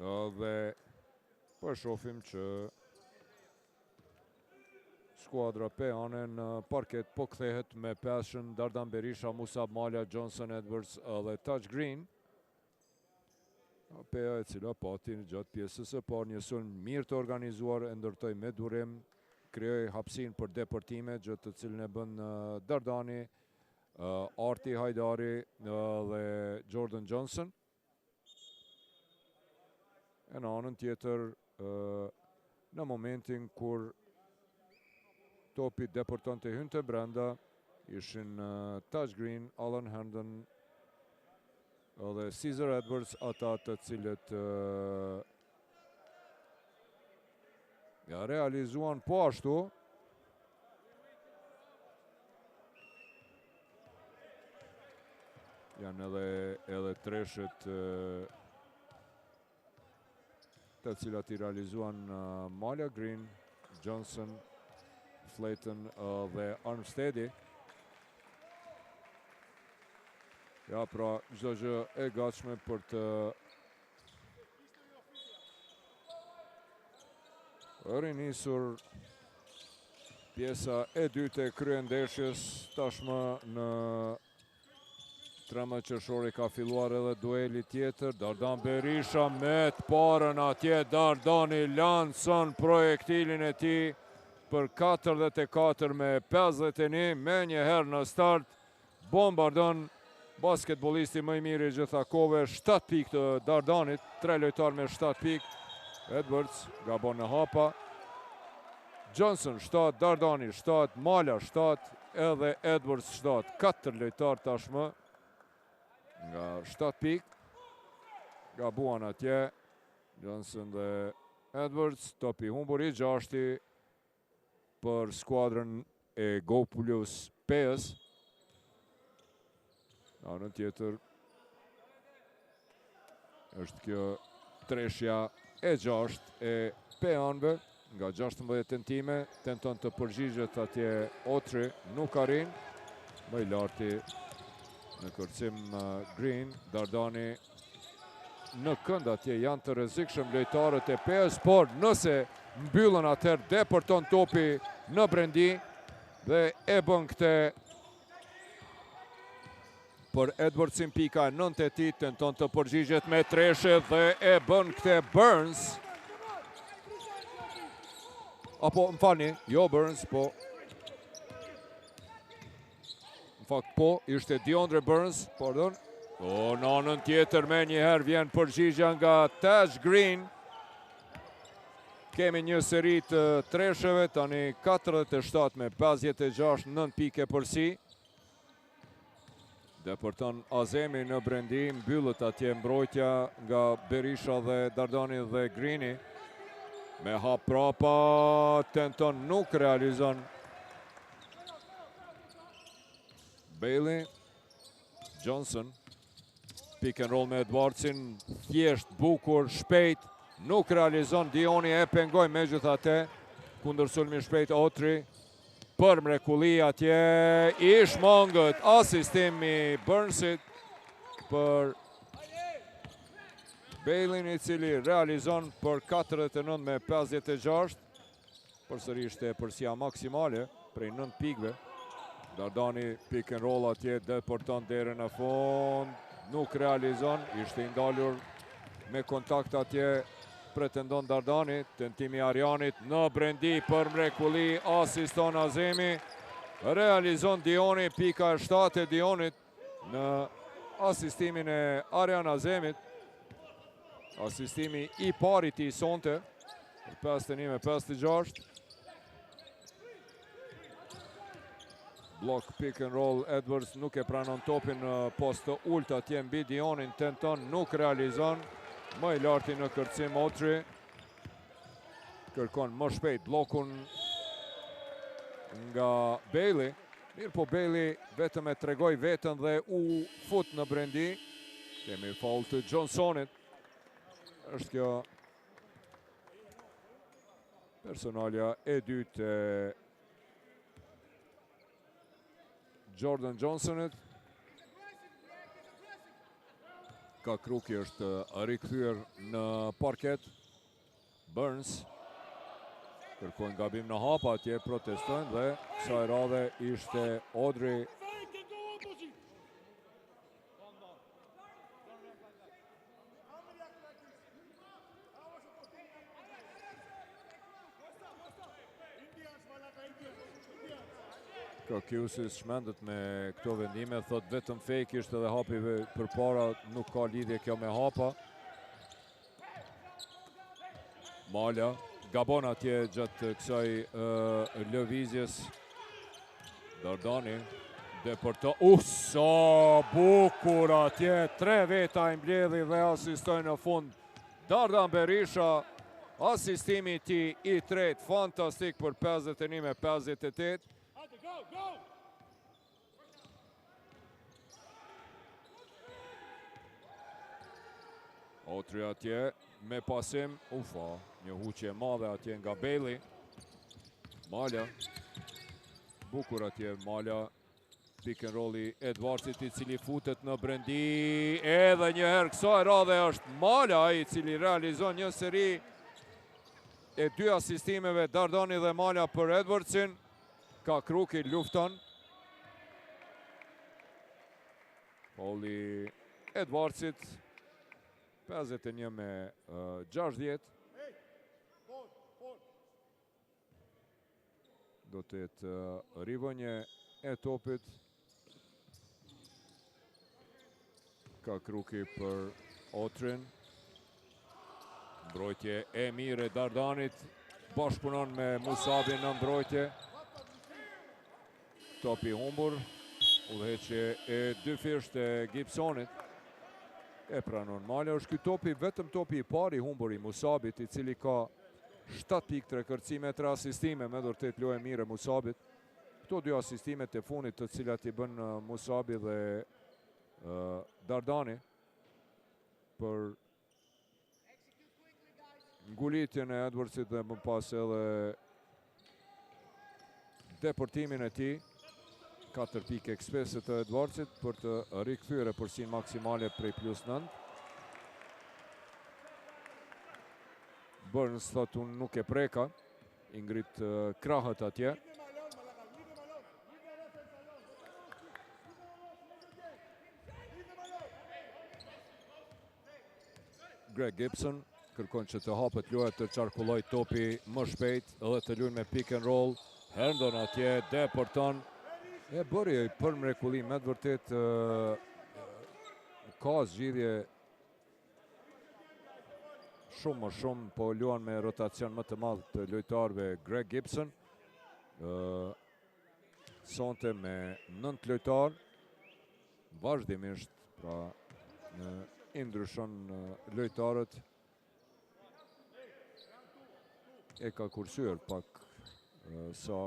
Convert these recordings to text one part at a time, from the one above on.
Dhe po e shofim që skuadra pejane në parket po kthehet me peshen Dardan Berisha, Musab Mala, Johnson Edwards dhe Taj Green. Peja e cila pati gjatë pjesës së parë një sulm mirë të organizuar e ndërtoi me durim, krijoi hapësinë për depërtime, gjë të cilën e bën Dardani, Arti Hajdari dhe Jordan Johnson. E në anën tjetër, në momentin kur topi depërtonte hynte brenda, ishin Taj Green, Alan Herndon dhe Caesar Edwards, ata të cilët realizuan po ashtu. Janë edhe edhe treshet të cilat i realizuan Mala Green, Johnson, Flayton dhe Armsteadi. Ja pra, çdo gjë e gatshme për të rinisur pjesa e dytë e kryendeshjes tashmë në 13 qershori ka filluar edhe dueli tjetër Dardan Berisha me të parën atje Dardani lanson projektilin e tij për 44 me 51 menjëherë në start Bombardon basketbollisti më i mirë i gjitha kohëve, 7 pikë të Dardanit, 3 lojtarë me 7 pikë. Edwards gabon në hapa. Johnson 7, Dardani 7, Mala 7, edhe Edwards 7. 4 lojtarë tashmë nga 7 pikë. Gabuan atje Johnson dhe Edwards, topi humbur i gjashti për skuadrën e Go Plus Pejës. Në anën tjetër është kjo treshja e gjashtë e Pejanve nga 16 tentime, tenton të përgjigjet atje Otri, nuk arrin, më i larti në kërcim Green, Dardani në kënd atje janë të rrezikshëm lojtarët e Pejës, por nëse mbyllën atëherë depërton topi në brendi dhe e bën këtë për Edwardsin pika e nëntë e tij, tenton të përgjigjet me treshe dhe e bën këtë Burns. Apo, më falni, jo Burns, po Në fakt po, ishte Deandre Burns, pardon. Po, në anën tjetër menjëherë vjen përgjigja nga Taj Green. Kemi një seri të tresheve, tani 47 me 56, 9 pikë epërsi. Depërton Azemi në brendi, mbyllet atje mbrojtja nga Berisha dhe Dardani dhe Grini. Me hap prapa, tenton nuk realizon Bailey, Johnson, pick and roll me Edwardsin, thjesht, bukur, shpejt, nuk realizon, Dioni e pengoi megjithatë, kundërsulmi shpejt Otri, për mrekulli atje, i shmangët asistimi Burnsit për Baileyn i cili realizon për 49 me 56. Përsëri ishte epërsia maksimale prej 9 pikëve. Dardani pick and roll atje depërton deri në fund, nuk realizon, ishte i ndalur me kontakt atje pretendon Dardani, tentimi Arianit në brendi për mrekulli, asiston Azemi, realizon Dioni, pika e 7 e Dionit në asistimin e Arian Azemit. Asistimi i parë i tij sonte, 51 me 56. Blok pick and roll Edwards nuk e pranon topin në post të ulët atje mbi Dionin, tenton, nuk realizon. Më i larti në kërcim Otri. Kërkon më shpejt blokun nga Bailey. Mirëpo Bailey vetëm e tregoi veten dhe u fut në brendi. Kemi faul të Johnsonit. Është kjo personalja e dytë e Jordan Johnsonit. Kakruki është rikthyer në parket. Burns kërkojnë gabim në hapa atje, protestojnë dhe kësaj radhe ishte Autry Krokiusi çmendet me këto vendime, thot vetëm fake ishte dhe hapi përpara, nuk ka lidhje kjo me hapa. Mala, gabon atje gjatë kësaj lëvizjes. Dardani, depërto, uh, sa bukur atje, tre veta i mbledhi dhe asistoi në fund. Dardan Berisha, asistimi i tij i tretë, fantastik për 51 me 58. Autry atje me pasim, ufa, një huqje e madhe atje nga Bailey. Mala, bukur atje Mala, pick and rolli Edwardsit i cili futet në brendi, edhe një herë kësaj radhe është Mala i cili realizon një seri e dy asistimeve Dardani dhe Mala për Edwardsin, Kakruki lufton. Faulli Edwardsit, 51 me 60. Do të jetë rivënie e topit. Kakruki për Autryn. Mbrojtje e mirë e Dardanit. Bashkëpunon me Musabin në mbrojtje. Topi humbur. Udhëheqje e dyfishtë e Gibsonit. E pranon Mala. Është ky topi, vetëm topi i parë i humbur i Musabit, i cili ka 7.3 kërcime, 3 asistime, me vërtet lojë e mirë e Musabit. Këto dy asistimet e fundit të cilat i bën Musabi dhe Dardani për ngulitjen e Edwardsit dhe më pas edhe depërtimin e tij. 4 pikë eksprese të Edwardsit për të rikthyer epërsinë maksimale prej plus 9. Burns thot unë nuk e preka, i ngrit krahët atje. Greg Gibson kërkon që të hapet loja të qarkulloj topi më shpejt dhe të luajë me pick and roll. Herndon atje depërton. E bëri për mrekulli me të vërtet ka zgjidhje shumë më shumë, po luan me rotacion më të madh të lojtarëve Greg Gibson. Sonte me 9 lojtarë, vazhdimisht, pra i ndryshon lojtarët. E ka kursyer pak sa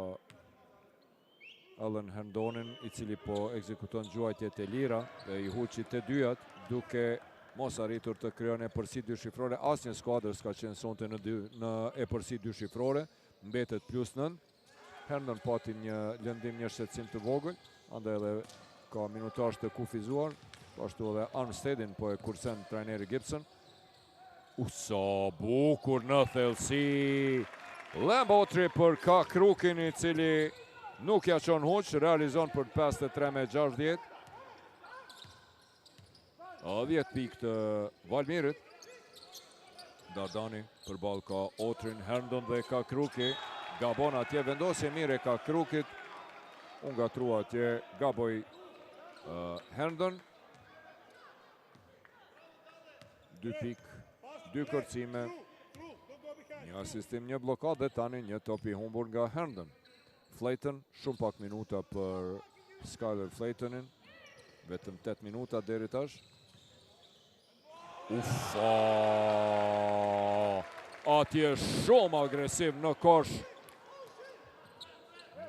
Allen Herndonin, i cili po ekzekuton gjuajtjet e lira dhe i huqi të dyjat, duke mos arritur të krijon epërsi dyshifrore. Asnjë skuadër s'ka qenë sonte në, dy, në epërsi dyshifrore, mbetet plus 9. Herndon pati një lëndim një shqetësim të vogël, andaj edhe ka minutazh të kufizuar, po ashtu edhe Armsteadin po e kursen trajneri Gibson. U sa bukur në thellësi. Lamb Autry për Kakrukin i cili nuk ja çon huq, realizon për 53 me 60. 10 pikë të Valmirit. Dardani përballë ka Autryn, Herndon dhe Kakruki. Gabon atje, vendosje mirë e Kakrukit. U ngatrua atje, gaboi Herndon. Dy pikë, dy kërcime, një asistim, një bllokadë dhe tani një top i humbur nga Herndon. Flayton, shumë pak minuta për Skyler Flaytonin, vetëm 8 minuta deri tash. Ufa! Atje shumë agresiv në kosh.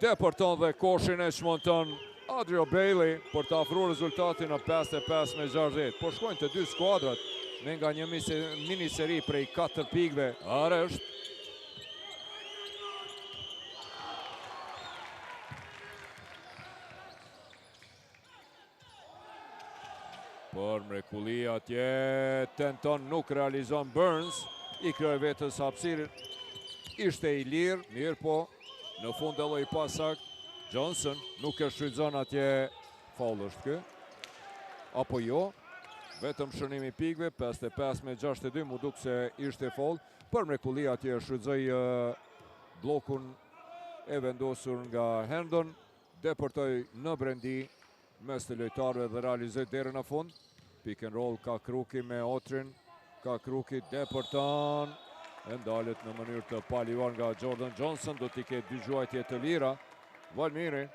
Depërton dhe koshin e çmonton Adrio Bailey për të afruar rezultatin në 55 me 60. Po shkojnë të dy skuadrat me nga një miniseri prej 4 pikëve. Rresht. Për mrekulli atje, tenton nuk realizon Burns, i krijoi vetes hapësirën, ishte i lirë, mirëpo, në fund dalloi pasakt, Johnson nuk e shfrytëzon atje, faull është ky, apo jo, vetëm shënimi i pikëve, 55 me 62, m'u duk se ishte faull, për mrekulli atje e shfrytëzoi bllokun e vendosur nga Herndon, depërtoi në brendi, mes të lojtarëve dhe realizoi deri në fund. Pick and roll Kakruki me Otrin. Kakruki depërton e ndalet në mënyrë të palejuar nga Jordan Johnson. Do t'i ketë dy gjuajtje të lira. Valmiri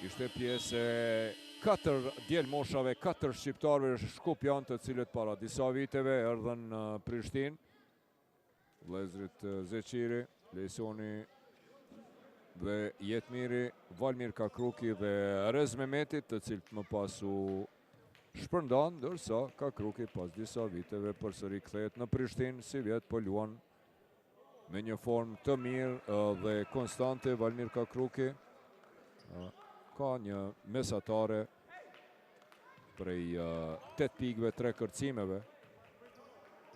ishte pjesë e katër djelmoshave, katër shqiptarëve shkupjanë të cilët para disa viteve erdhën në Prishtinë. Vëllezërit Zeqiri, Lejsoni dhe Jetmiri, Valmir Kakruki dhe Rez Mehmeti, të cilët më pas u shpërndanë, ndërsa Kakruki pas disa viteve përsëri kthehet në Prishtinë, sivjet po luan me një formë të mirë dhe konstante Valmir Kakruki ka një mesatare prej 8 pikëve, 3 kërcimeve,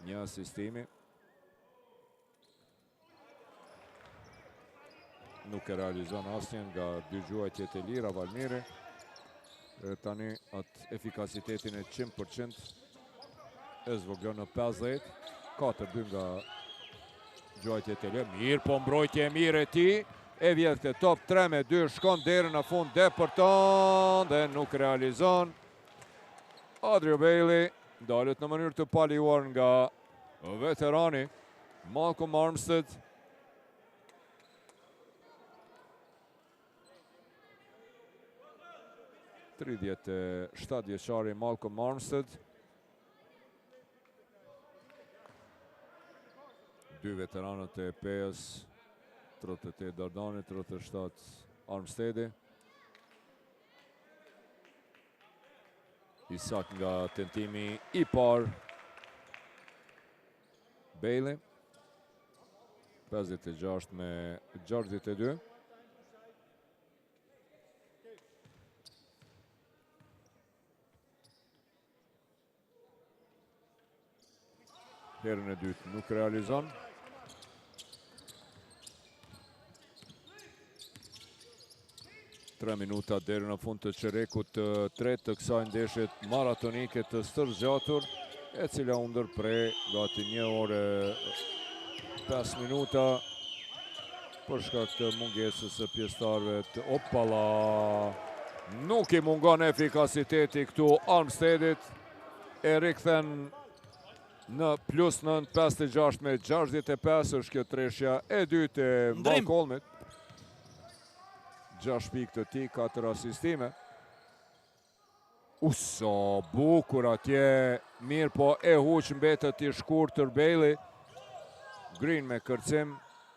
një asistimi. Nuk e realizon asnjë nga dy gjuajtjet e lira Valmiri. Dhe tani atë efikasitetin e 100% e zvogëlon në 50. 4-2 nga gjuajtjet e lira. Mirë, po mbrojtje e mirë e tij. E vjedh këtë top 3 me 2, shkon deri në fund, depërton dhe nuk realizon. Adrio Bailey ndalet në mënyrë të palejuar nga veterani Malcolm Armstead. 37 vjeçari Malcolm Armstead. Dy veteranët e Pejës, 38 Dardani, 37 Armstedi. I saktë nga tentimi i parë. Bailey. 56 me 62. Herën e dytë nuk realizon. Tre minuta deri në fund të çerekut të tretë të kësaj ndeshje maratonike të stërzgjatur, e cila u ndërpre gati një orë 5 minuta për shkak të mungesës së pjesëtarëve të Opala. Nuk i mungon efikasiteti këtu Armstedit. E rikthen në plus 9, 56 me 65 është kjo treshja e dytë e Malcolmit. 6 pikë të tij, 4 asistime. U sa bukur atje, mirëpo e huq mbetet i shkurtër Bailey. Green me kërcim,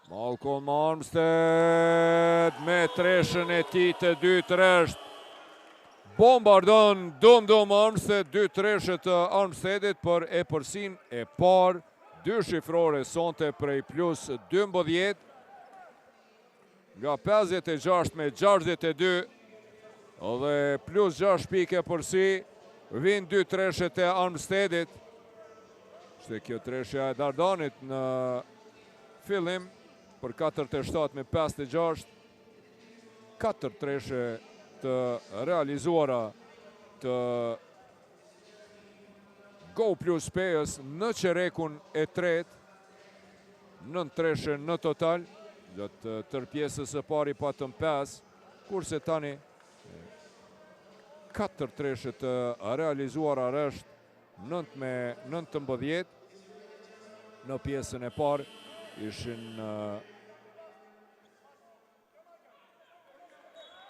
Malcolm Armstead me treshën e tij të dytë rresht. Bombardon Dum Dum Armstead, dy treshe të Armsteadit për epërsinë e parë, dyshifrore sonte prej plus 12. Nga 56 me 62 dhe plus 6 pikë epërsi, vijnë dy treshet e Armstedit. Ishte kjo treshja e Dardanit në fillim për 47 me 56. 4 treshe të realizuara të Go Plus Pejës në çerekun e tretë, 9 treshe në total, gjatë tërë pjesës së parë i patëm 5, kurse tani 4 treshe të realizuara rresht 9 me 19 në pjesën e parë ishin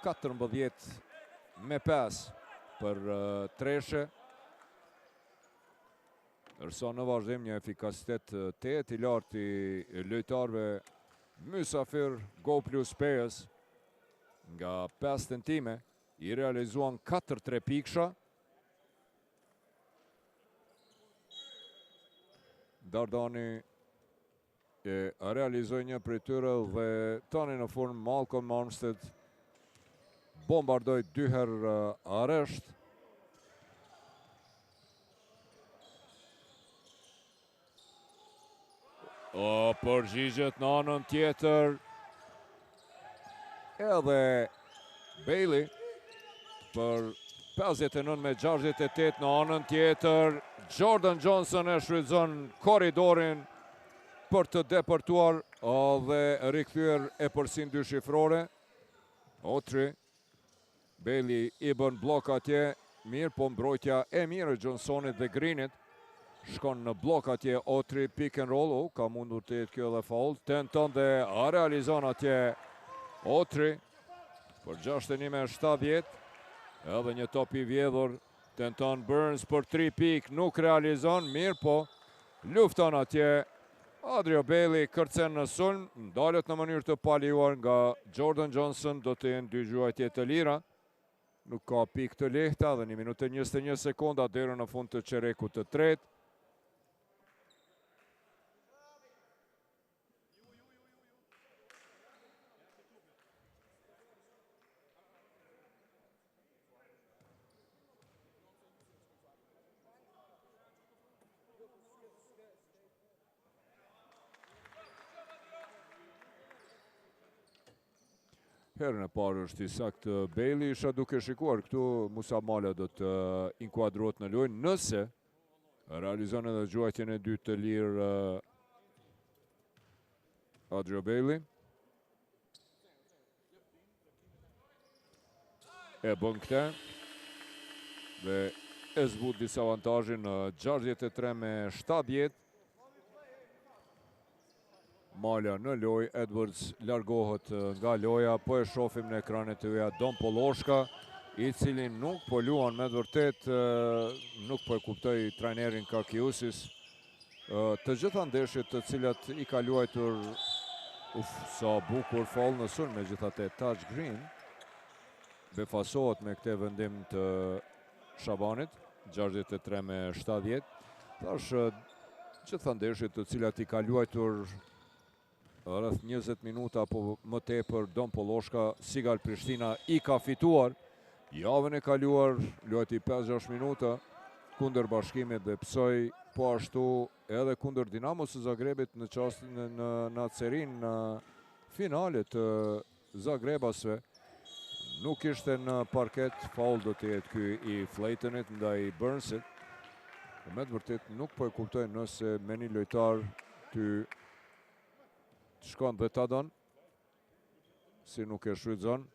14 me 5 për treshe. Ndërsa në vazhdim një efikasitet tejet i lartë i lojtarëve mysafir Go Plus Pejës nga 5 tentime i realizuan 4 trepikësha. Dardani E realizoi një prej tyre dhe tani në fund Malcolm Armstead bombardoi dy herë rresht. O, përgjigjet në anën tjetër. Edhe Bailey për 59 me 68 në anën tjetër. Jordan Johnson e shfrytëzon korridorin për të depërtuar dhe rikthyer epërsinë dyshifrore. Autry, Bailey i bën blok atje, mirë, po mbrojtja e mirë e Johnsonit dhe Greenit. Shkon në blok atje Autry, pick and roll, oh, ka mundur të jetë kjo edhe foul, tenton dhe realizon atje Autry për 61 me 70, edhe një top i vjedhur, tenton Burns për 3 pikë, nuk realizon, mirë po, lufton atje Adrio Bailey kërcen në sulm, ndalet në mënyrë të palejuar nga Jordan Johnson, do të jenë dy gjuajtje të lira. Nuk ka pikë të lehta dhe 1 minutë e 21 sekonda deri në fund të çerekut të tretë. Herën e parë është i saktë Bailey, isha duke shikuar këtu Musa Mala do të inkuadrohet në lojë nëse realizon edhe gjuajtjen e dytë të lirë Adrio Bailey. E bën këtë dhe e zbut disavantazhin në 63 me 70. Mala në lojë, Edwards largohet nga loja, po e shofim në ekranet e juaja Don Polloshka, i cili nuk po luan me të vërtet, nuk po e kuptoj trajnerin Kakiusis. Të gjitha ndeshjet të cilat i ka luajtur, uf, sa bukur faull në sulm, megjithatë Taj Green befasohet me këtë vendim të Shabanit, 63 me 70. Thash, gjitha ndeshjet të cilat i ka luajtur rreth 20 minuta apo më tepër Don Polloshka, Sigal Prishtina i ka fituar. Javën e kaluar luajti 5-6 minuta kundër Bashkimit dhe pësoi po ashtu edhe kundër Dinamos së Zagrebit në çastin në në në atë serinë në finale të Zagrebasve. Nuk ishte në parket, faul do të jetë ky i Flaytonit ndaj Burnsit. Me të vërtet nuk po e kuptoj nëse me një lojtar ty të shkon dhe ta don, si nuk e shfrytëzon.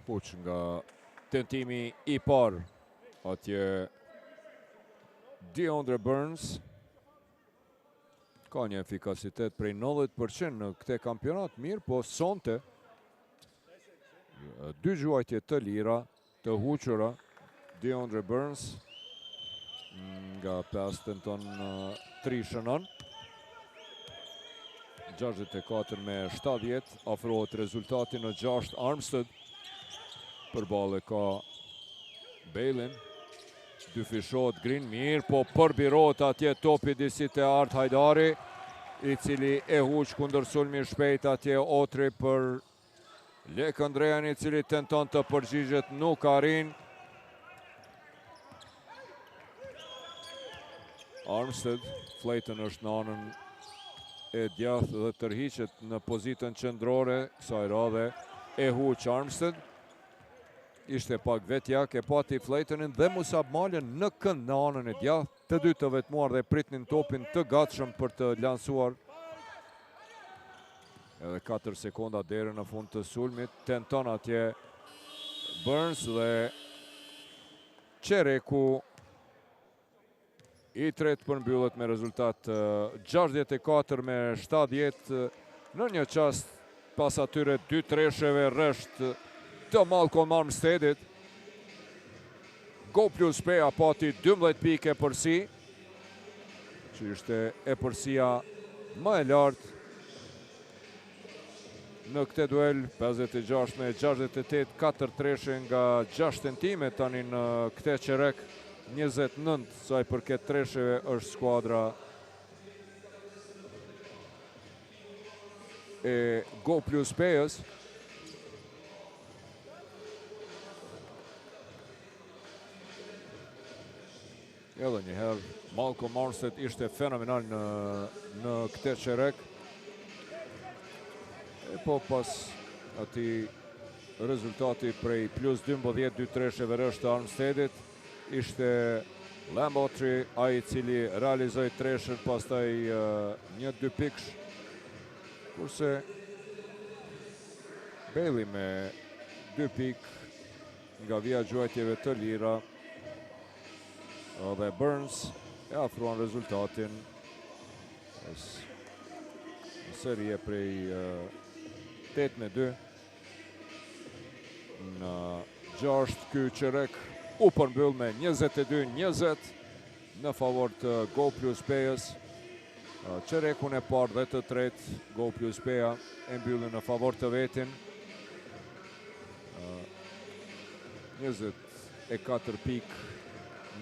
Huq nga tentimi i parë atje DeAndre Burns ka një efikasitet prej 90% në këtë kampionat, mirë, po sonte dy gjuajtje të lira të huqura DeAndre Burns nga 5 tenton 3 shënon 64 me 70 afrohet rezultati në 6 Armstead përballë ka Baileyn dyfishohet Green mirë po përbirohet atje topi disi te Art Hajdari i cili e huq kundër sulmi shpejt atje Autry për Lek Andrean i cili tenton të përgjigjet nuk arrin. Armstead, Flayton është në anën e djathtë dhe tërhiqet në pozitën qendrore, kësaj radhe e huq Armstead. Ishte pak vetjak, e pati Flaytonin dhe Musab Malën në kënd në anën e djathtë, të dy të vetmuar dhe pritnin topin të gatshëm për të lansuar. Edhe 4 sekonda deri në fund të sulmit, tenton atje Burns dhe çereku i tretë përmbyllet me rezultat 64 me 70 në një çast pas atyre dy tresheve rresht të Malcolm Armsteadit. Go Plus Peja pati 12 pikë epërsi, që ishte epërsia më e lartë në këtë duel, 56 me 68, 4 treshe nga 6 tentime tani në këtë çerek, 29 sa i përket tresheve është skuadra e Go Plus Pejës. Edhe një herë, Malcolm Armstead ishte fenomenal në, në këtë çerek. E po pas atij rezultati prej plus 12, 2 tresheve rresht të Armsteadit, ishte Lamb Autry, ai i cili realizoi treshen pastaj një dy pikësh, kurse Bailey me dy pikë nga vija e gjuajtjeve të lira dhe Burns e afruan rezultatin në serie prej 8 me 2 në 6 ky çerek u përmbyll me 22-20 në favor të Go Plus Pejës. Çerekun e parë dhe të tretë Go Plus Peja e mbyllin në favor të vetin. 24 pikë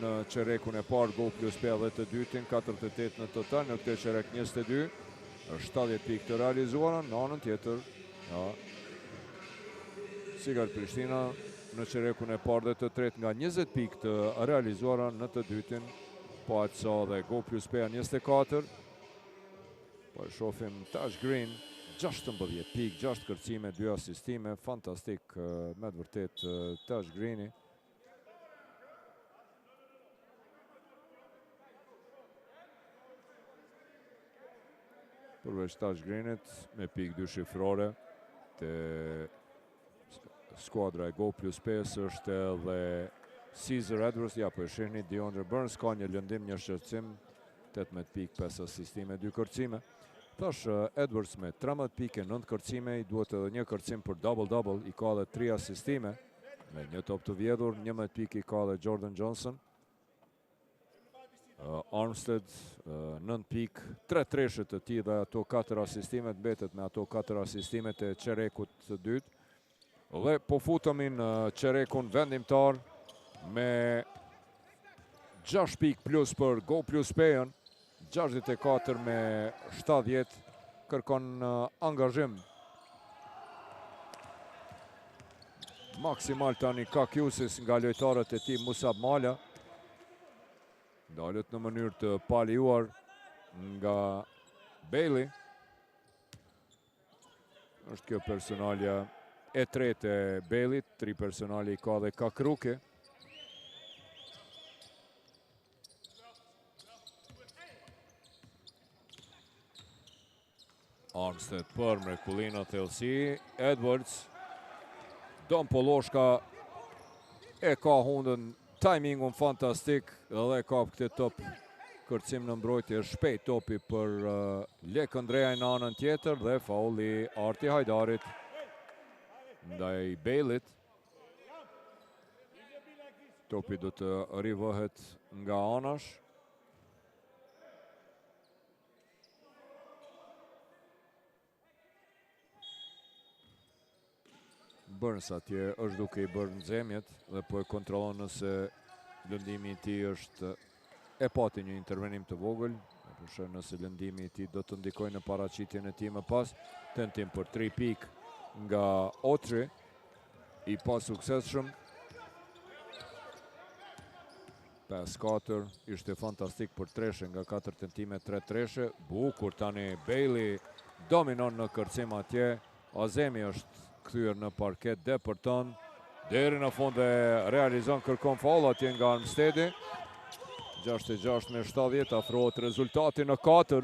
në çerekun e parë Go Plus Peja dhe të dytin, 48 në total, në këtë çerek 22, 70 pikë të realizuara, në anën tjetër, ja, Sigal Prishtina në çerekun e parë dhe të tretë nga 20 pikë të realizuara në të dytin, po aq sa dhe Go Plus Peja 24. Po e shofim Taj Green, 16 pikë, 6 kërcime, 2 asistime, fantastik me të vërtetë Taj Greeni. Përveç Taj Greenit me pikë dyshifrore te skuadra e Go Plus 5 është edhe Caesar Edwards, ja po e shihni Deandre Burns ka një lëndim, një shqetësim, 18 pikë, 5 asistime, 2 kërcime. Tash Edwards me 13 pikë, 9 kërcime, i duhet edhe një kërcim për double-double, i ka edhe 3 asistime, me një top të vjedhur, 11 pikë i ka edhe Jordan Johnson. Armstead 9 pikë, 3 treshe të tij dhe ato 4 asistimet mbetet me ato 4 asistimet e çerekut të dytë. Dhe po futemi në çerekun vendimtar me 6 pikë plus për Go Plus Pejën, 64 me 70 kërkon angazhim maksimal tani Kakjusis nga lojtarët e tij Musab Mala. Ndalet në mënyrë të palejuar nga Bailey. Është kjo personalja e tretë e Baileyt, tri personale i ka dhe Kakruki. Armstead për mrekulli në thellësi. Edwards. Don Polloshka e ka hundën timingun fantastik dhe e kap këtë top kërcim në mbrojtje shpejt topi për uh, Lekë Ndrejaj në anën tjetër dhe faul i Arti Hajdarit ndaj Bejlit. Topi do të rivëhet nga anash. Burns atje është duke i bërë nxemjet dhe po e kontrollon nëse lëndimi i tij është e pati një intervenim të vogël, e po sheh nëse lëndimi i tij do të ndikojë në paraqitjen e tij më pas, tentim për 3 pikë nga Otri, i pasuksesshëm. 5-4, ishte fantastik për treshe nga 4 tentime 3 treshe. Bukur tani Bailey dominon në kërcim atje. Azemi është kthyer në parket depërton deri në fund dhe realizon kërkon faull atje nga Armstedi. 66 me 70 afrohet rezultati në 4.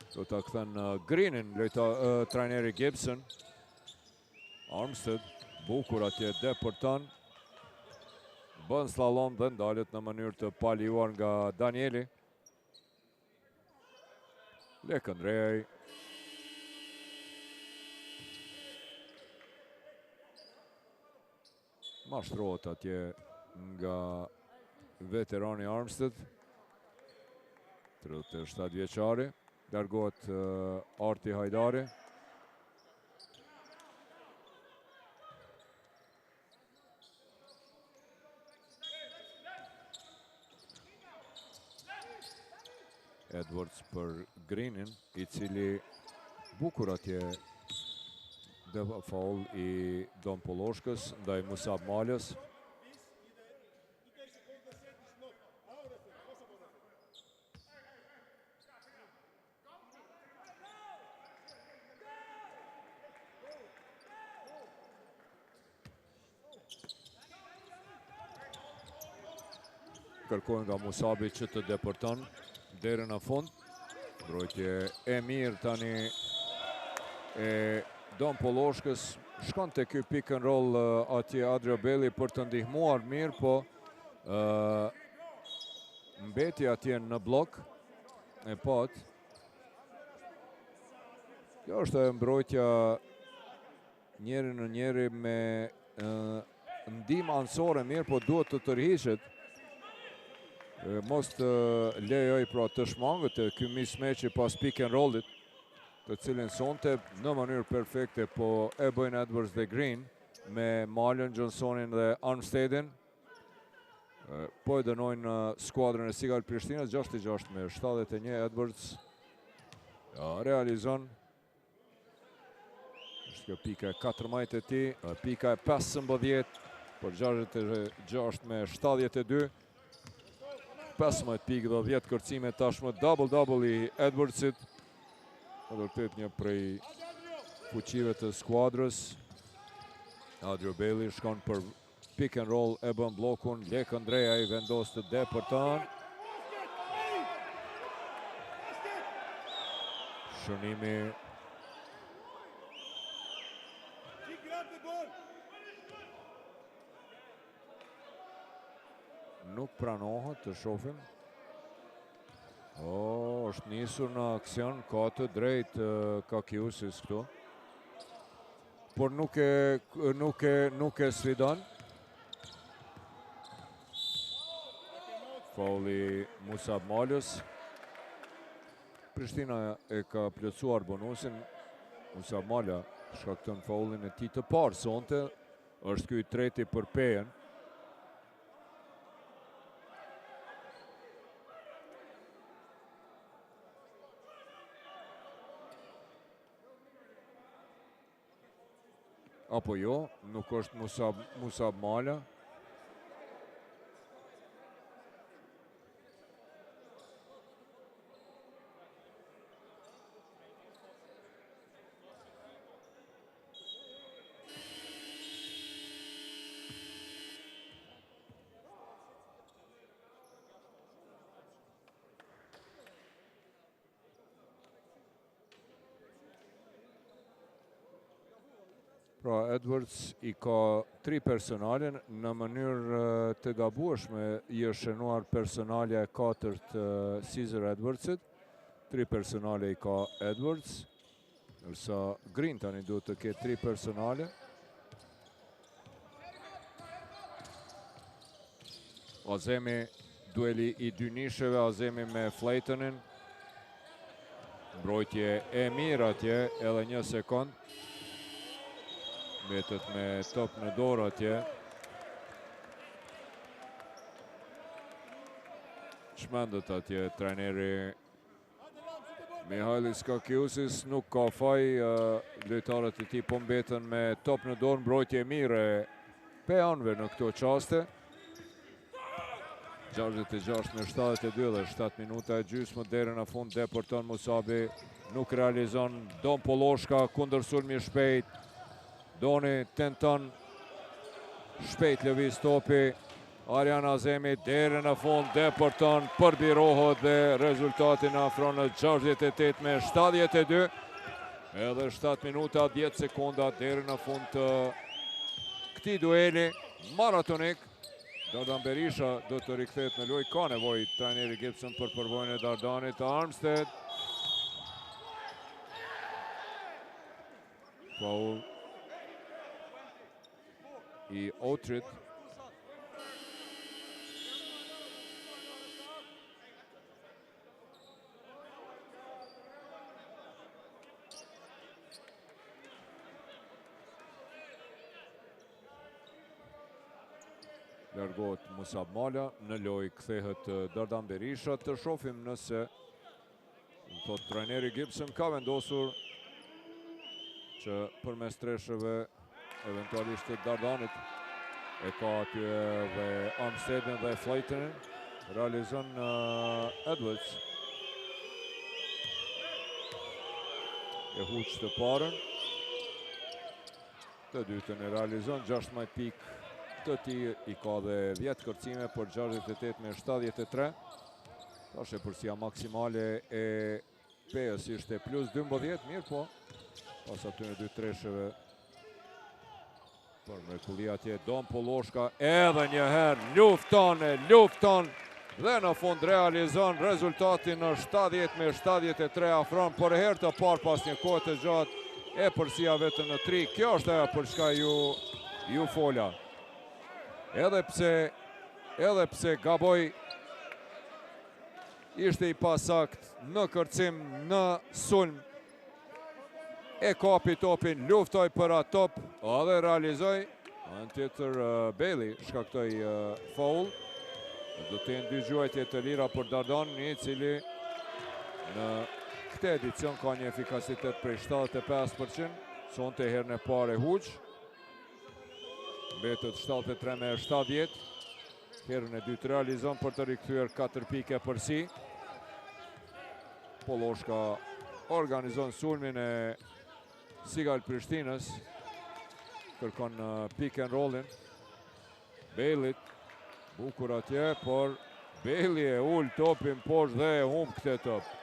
Do ta kthen Greenin lojta trajneri Gibson. Armstead, bukur atje depërton. Bën sllallom dhe ndalet në mënyrë të palejuar nga Danieli. Lekë Ndrejaj. Mashtrohet atje nga veterani Armstead. 37 vjeçari. Largohet Arti Hajdari. Edwards për Greenin, i cili bukur atje dhe faul i Don Polloshkës ndaj Musab Malës. Kërkojnë nga Musabi që të depërton deri në fund. Mbrojtje e mirë tani e Don Polloshkës. Shkon te ky pick and roll atje Adrio Belli për të ndihmuar mirë, po mbeti atje në blok e pat. Kjo është e mbrojtja njëri në njëri me ndihmë anësore mirë, po duhet të tërhiqet. Mos të lejoj pra të shmanget ky mismatch pas pick and rollit, të cilin sonte në mënyrë perfekte po e bëjnë Edwards dhe Green me Malën, Johnsonin dhe Armstedin. Po e dënojnë skuadrën e Sigal Prishtinës, 66 me 71 Edwards realizon është kjo pika e 14 e tij, pika e 15 për 66 me 72. 15 pikë dhe 10 kërcime tashmë double-double i Edwardsit. Në vërtet një prej fuqive të skuadrës. Adrio Bailey shkon për pick and roll e bën blokun. Lekë Andrea i vendos të depërton. Shënimi nuk pranohet të shofim. O, është nisur në aksion, ka të drejtë Kakiusis këtu. Por nuk e, nuk e, nuk e sfidon. Faulli Musab Malës. Prishtina e ka plotësuar bonusin. Musab Mala shkakton faullin e tij të parë sonte. Është ky i treti për Pejën. Apo jo, nuk është Musab, Musab Mala. Pra Edwards i ka tri personale në mënyrë të gabueshme i është shënuar personalja e katërt Caesar Edwardsit. Tri personale i ka Edwards. Ndërsa Green tani duhet të ketë tri personale. Azemi, dueli i dy nisheve, Azemi me Flaytonin. Mbrojtje e mirë atje, edhe një sekond. Mbetet me top në dorë atje. Çmendet atje trajneri Mihailis Kakiusis nuk ka faj, lojtarët e tij po mbetën me top në dorë, mbrojtje e mirë e pejanve në këto çaste. 66 me 72 dhe 7 minuta e gjysmë deri në fund depërton Musabi, nuk realizon Don Polloshka kundërsulmi i shpejt. Doni tenton shpejt lëviz topi. Arjan Azemi deri në fund depërton, përbirohet dhe rezultatin afron në 68 me 72. Edhe 7 minuta 10 sekonda deri në fund të këtij dueli maratonik. Dardan Berisha do të rikthehet në lojë, ka nevojë trajneri Gibson për përvojën e Dardanit Armstead. Faul i Otrit. Largohet Musab Mala, në lojë kthehet Dardan Berisha, të shofim nëse Thot trajneri Gibson ka vendosur që përmes treshëve eventualisht të Dardanit e ka aty dhe Armstedin dhe Flaytonin realizon Edwards e huq të parën të dytën e realizon 16 pikë. të tij i ka dhe 10 kërcime për 68 me 73. Tash epërsia maksimale e Pejës ishte plus 12, mirëpo, pas atyre dy tresheve për mrekulli atje Don Polloshka edhe një herë lufton e lufton dhe në fund realizon rezultatin në 70 me 73 afron për herë të parë pas një kohe të gjatë epërsia vetëm në 3. Kjo është ajo për çka ju, ju fola. Edhe pse, edhe pse gaboi Ishte i pasaktë në kërcim, në sulm. E kapi topin, luftoi për atë top dhe realizoi. Në tjetër Bailey shkaktoi foul. Do të jenë dy gjuajtje të lira për Dardanin, i cili në këtë edicion ka një efikasitet prej 75%. Sonte herën e parë e huq. Mbetet 73 me 70. Herën e dytë realizon për të rikthyer 4 pikë epërsi. Polloshka organizon sulmin e Sigal Prishtinës. Kërkon pick and rollin. Baileyt, bukur atje, por Bailey e ul topin poshtë dhe e humb këtë top.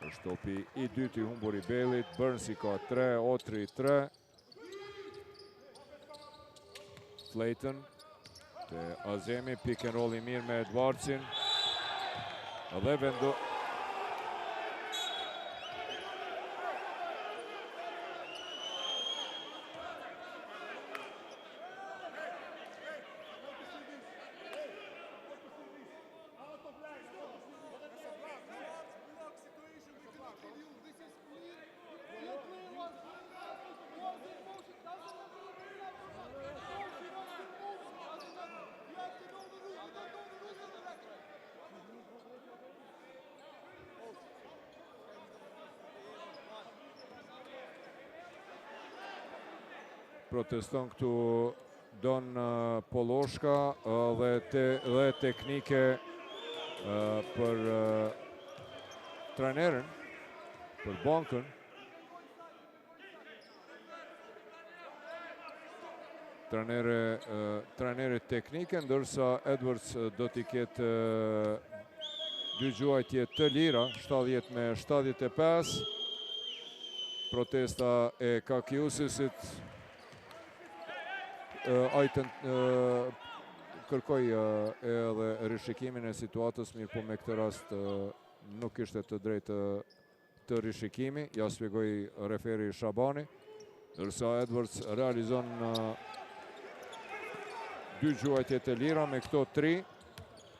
Është topi i dytë i humbur i Baileyt, Burnsi ka 3, Otri 3. Clayton, te Azemi, pick and roll i mirë me Edwardsin. Dhe vendo... Proteston këtu Don Polloshka dhe te, dhe teknike për trajnerin, për bankën. Trajnere, trajnerit teknike, ndërsa Edwards do t'i ketë dy gjuajtje të lira, 70 me 75. Protesta e Kakiusisit Ai kërkoi edhe rishikimin e situatës, mirëpo me këtë rast nuk kishte të drejtë të rishikimi, ja shpjegoi referi Shabani, ndërsa Edwards realizon dy gjuajtje të lira me këto tri,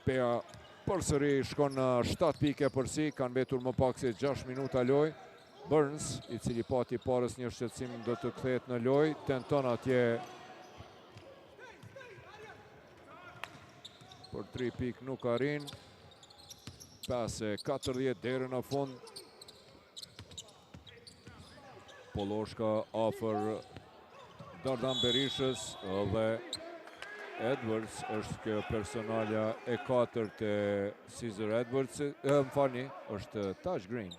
Peja përsëri shkon në 7 pikë epërsi, kanë mbetur më pak se 6 minuta lojë, Burns, i cili pati parës një shqetësim do të kthehet në lojë, tenton atje për 3 pikë nuk arrin. 5-40 deri në fund. Polloshka afër Dardan Berishës dhe Edwards është kjo personalja e katërt e Caesar Edwards, më falni, është Taj Green.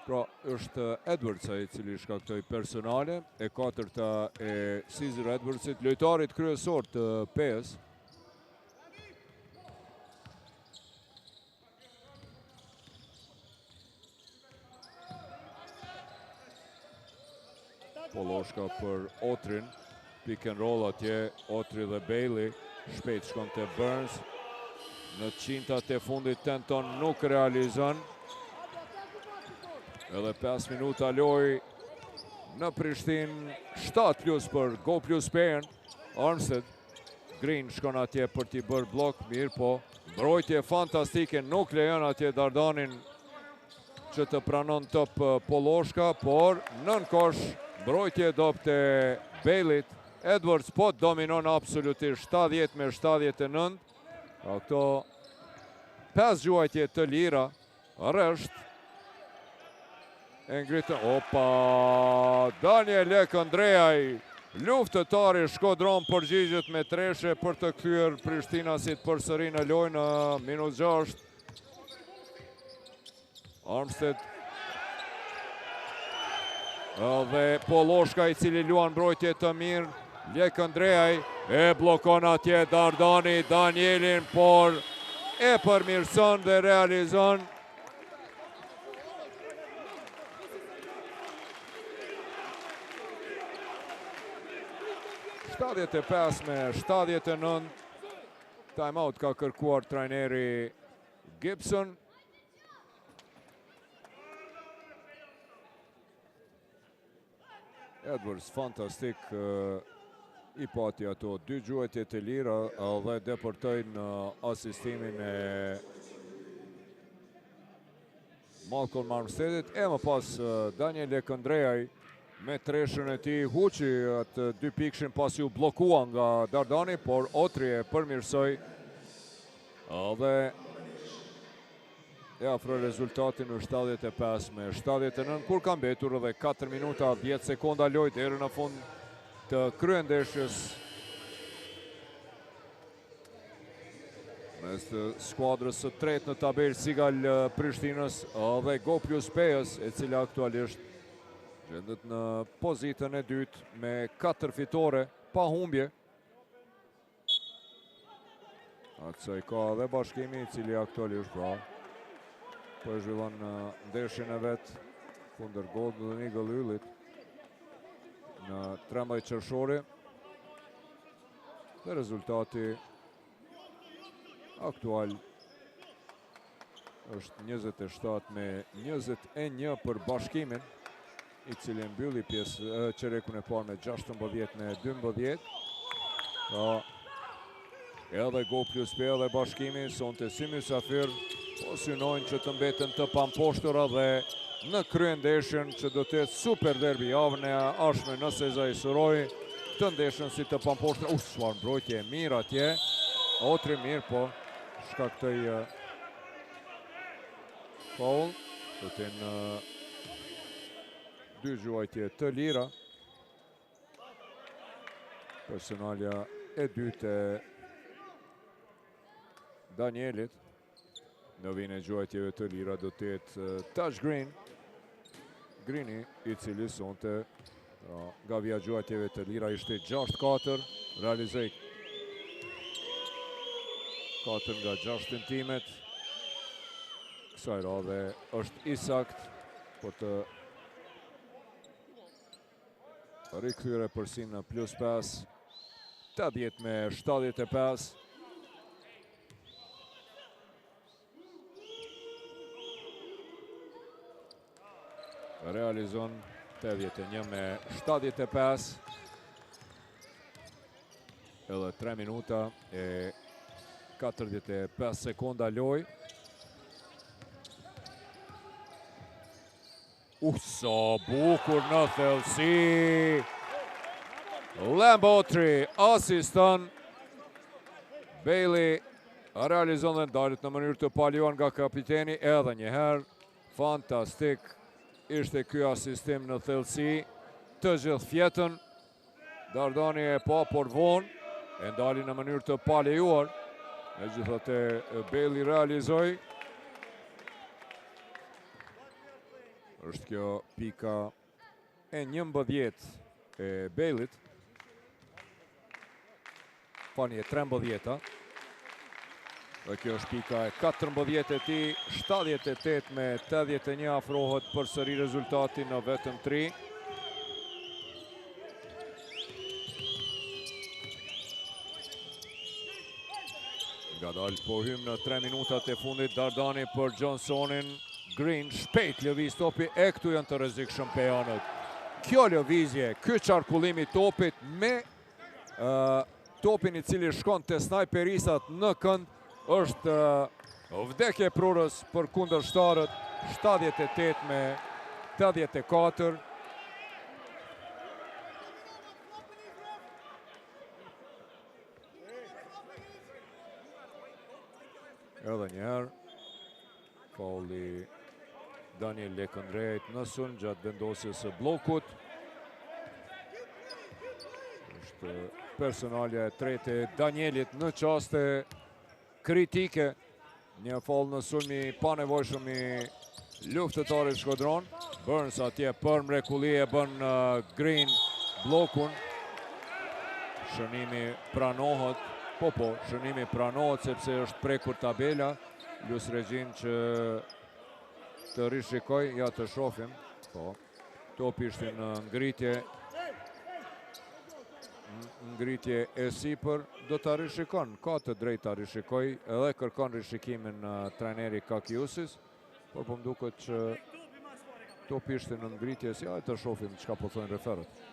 Pra, është Edwards ai i cili shkaktoi personale, e katërta e Caesar Edwardsit, lojtarit kryesor të Pejës. Polloshka për Otrin, pick and roll atje, Otri dhe Bailey, shpejt shkon te Burns, në qintat e fundit tenton nuk realizon, edhe 5 minuta lojë në Prishtinë, 7 plus për Go Plus Pejën, Armstead, Green shkon atje për t'i bërë bllok, mirëpo, mbrojtje fantastike, nuk lejon atje Dardanin që të pranon top Polloshka, por nën kosh, mbrojtje e dobët e Baileyt, Edwards po dominon absolutisht 70 me 79, pra këto 5 gjuajtje të lira, rresht. E ngritën, opa, Daniel Lekëndreaj, luftëtari shkodran përgjigjet me treshe për të kthyer prishtinasit përsëri në lojë në minus 6. Armstead dhe Polloshka i cili luan mbrojtje të mirë, Lekëndreaj e bllokon atje Dardani Danielin, por e përmirëson dhe realizon 75 me 79. Time out ka kërkuar trajneri Gibson. Edwards fantastik i pati ato dy gjuajtje të lira dhe depërtoi në asistimin e Malcolm Armsteadit e më pas Daniel Lekëndreaj me treshën e tij huqi atë dy pikshin pasi u bllokua nga Dardani, por Otri e përmirësoi dhe e afroi rezultatin në 75 me 79, kur ka mbetur edhe 4 minuta 10 sekonda lojë deri në fund të kryendeshjes mes të skuadrës së tretë në tabelë Sigal Prishtinës dhe Go Plus Pejës, e cila aktualisht gjendet në pozitën e dytë me 4 fitore pa humbje. Atë sa i ka dhe Bashkimi, i cili aktualisht pra po e zhvillon në ndeshjen e vet kundër Golden Eagle Yllit në 13 qershori. Dhe rezultati aktual është 27 me 21 për Bashkimin, i cili mbylli pjesë çerekun e parë me 16 me 12. Pra, edhe Go Plus Peja dhe Bashkimi, sonte si mysafir, po synojnë që të mbeten të pamposhtura dhe në kryendeshjen që do të jetë super derbi javën e ardhshme në Sezai Surroi, të ndeshen si të pamposhtura. Uf, çfarë mbrojtje e mirë atje. Otri mirë, po shkaktoi faul. Do të jenë dy gjuajtje të lira. Personalja e dytë e Danielit. Në vijën e gjuajtjeve të lira do të jetë Taj Green. Greeni i cili sonte pra, nga vija e gjuajtjeve të lira ishte 6-4, realizoi 4 nga 6 tentimet. Kësaj radhe është i saktë për të rikthyer epërsinë në plus 5, 80 me 75. Realizon 81 me 75. Edhe 3 minuta e 45 sekonda lojë. Uh, sa bukur në thellësi. Lambo Otri asiston. Bailey realizon dhe ndalet në mënyrë të palejuar nga kapiteni edhe një herë. Fantastik ishte ky asistim në thellësi. Të gjithë fjetën. Dardani e pa, por vonë. E ndali në mënyrë të palejuar. Megjithatë Bailey realizoi. Është kjo pika e 11 e Baileyt. Falni e 13-a. Dhe kjo është pika e 14 e tij, 78 me 81 afrohet përsëri rezultati në vetëm 3. Ngadalë po hymë në 3 minutat e fundit Dardani për Johnsonin. Green shpejt lëviz topi e këtu janë të rrezikshëm pejanët. Kjo lëvizje, ky qarkullim i topit me topin i cili shkon te snajperistat në kënd është vdekjeprurës për kundërshtarët 78 me 84. Edhe një herë, faulli Daniel Lekëndrejt në sulm gjatë vendosjes së bllokut. Është personalja e tretë e Danielit në çaste kritike. Një faull në sulm i panevojshëm i luftëtarit shkodran. Burns atje për mrekulli e bën uh, Green bllokun. Shënimi pranohet. Po po, shënimi pranohet sepse është prekur tabela. Lus regjinë që të rishikojë, ja të shofim. Po, topi ishte në ngritje. Ngritje e sipër, do ta rishikon, ka të drejtë ta rishikojë edhe kërkon rishikimin trajneri Kakiusis, por po më duket që topi ishte në ngritje, si ja të shofim çka po thonë referët.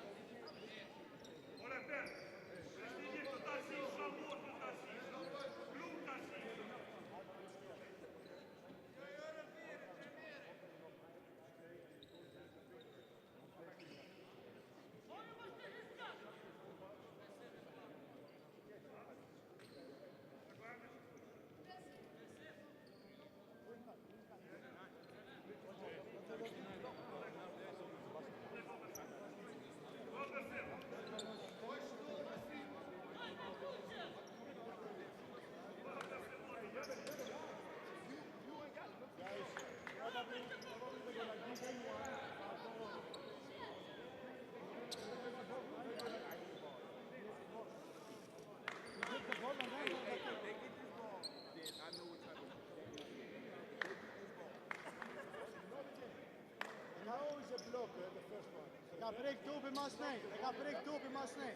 Ka prek topi mas nej, e ka prek topi mas nej.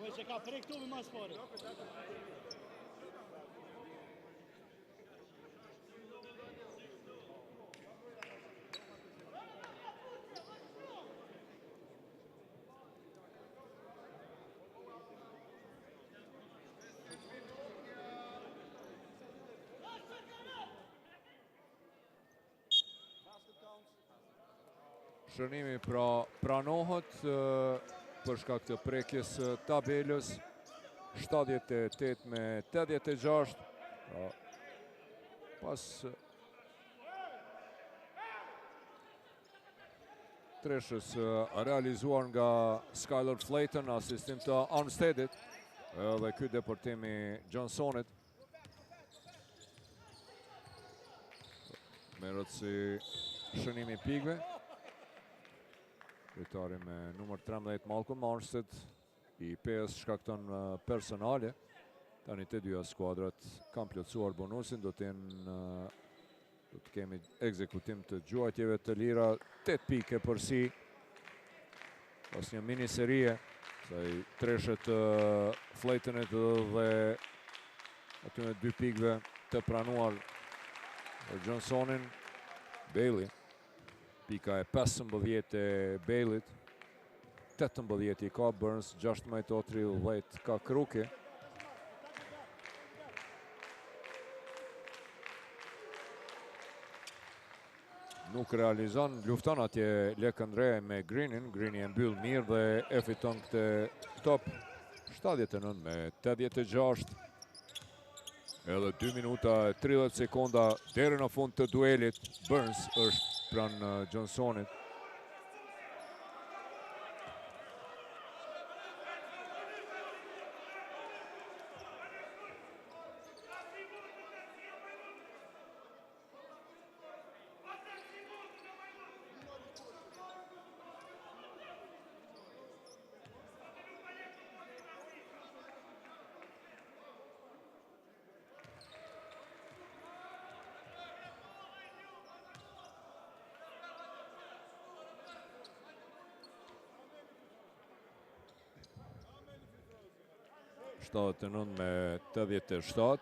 Ue që ka prek topi mas pari. Shënimi pra pranohet për shkak të prekjes së tabelës 78 me 86 pra, pas Treshës realizuar nga Skyler Flayton, asistim të Armstedit, edhe ky depërtim i Johnsonit. Merret si shënim i pikëve. Lojtari me numër 13 Malcolm Armstead i Pejës shkakton personale. Tani të dyja skuadrat kanë plotësuar bonusin, do të jenë Do të kemi ekzekutim të gjuajtjeve të lira, 8 pikë epërsi, pas një miniserie, kësaj treshe të Flaytonit dhe atyne 2 pikëve të pranuar për Johnsonin, Bailey, pika e 15 e Baileyt, 18 i ka Burns, 16 o 30 ka Kruki. Nuk realizon, lufton atje Lekëndre me Greenin, Greeni e mbyll mirë dhe e fiton këtë top 79 me 86. Edhe 2 minuta e 30 sekonda deri në fund të duelit, Burns është pranë Johnsonit. 79 me 87.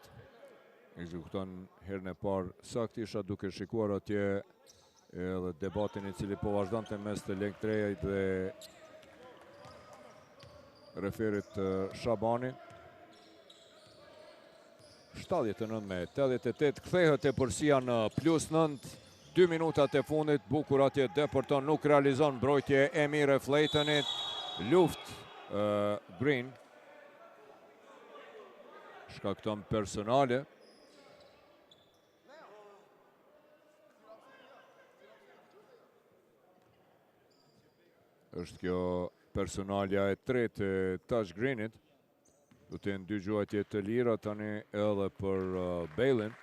Ekzekuton herën e parë saktë isha duke shikuar atje edhe debatin i cili po vazhdonte mes të Lekëndrejt dhe referit Shabani. 79 me 88, kthehet epërsia në plus 9, 2 minutat e fundit, bukur atje depërton, nuk realizon mbrojtje e mirë e Flaytonit, luftë. Green. Shkakton personale. Është kjo personalja e tretë e Taj Greenit. Do të jenë dy gjuajtje të lira tani edhe për uh, Bejlin.